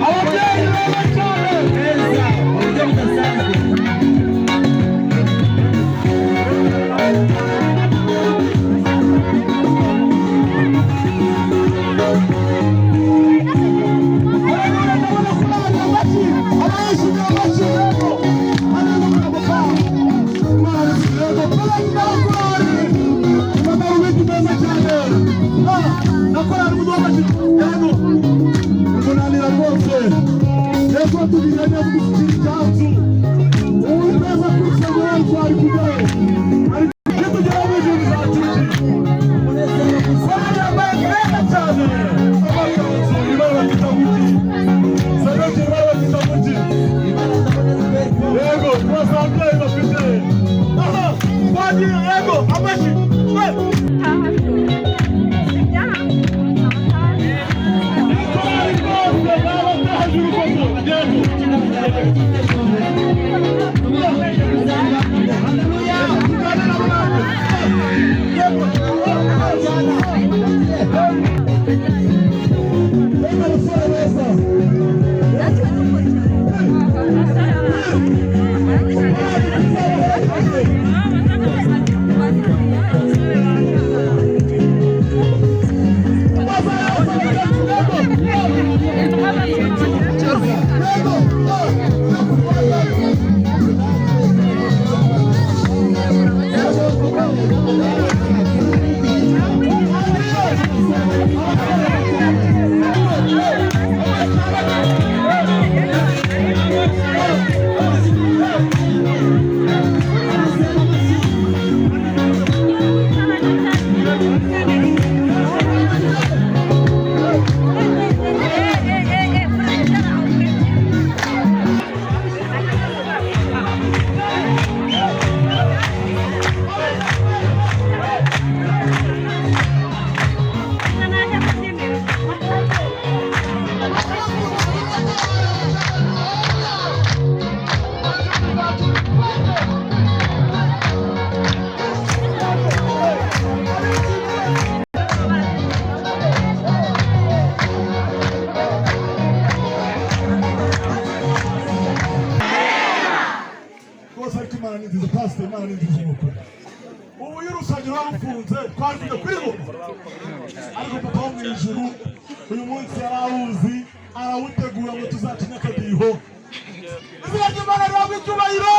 Ababyeyi beza cyane. Neza mu buryo budasanzwe. Haleluya, ndabona ko abantu amashyi, abayishimiye amashyi, yego. Haleluya, papa. Imana ni yego. N'abakorali, amadarubindi meza cyane. Ah, na korali muduhe amashyi, yego. Umunanira rwose. Yego, tugirira neza, dufite icyanzu. Ubu neza kurusha abandi twari kujyayo. Ariko nitugera mu ijuru bizacucika. Umunezero gusa. Korali yambaye neza cyane. Amakanzu, ibara bakita muki? Sadoki, ibara bakita muki? Ibara ndabona ni vert. Yego, turasa ababyeyi bafite. Aha, twagiye, yego, amashyi. Eh! Korali rwose, n'abatahaje urugomo. Yego. Haleluya. Tugane nabo natwe. Yego. Mbega abasore beza. Rwose, ariko Imana ni nziza, pasiteri, Imana ni nziza, ni ukuri. Ubu iyo urusengero rufunze twari kujya kuri Ngoma, ariko papa wo mu ijuru uyu munsi yari awuzi, arawutegura ngo tuzacinye akadiho. Izina ry'Imana rihabwe icyubahiro.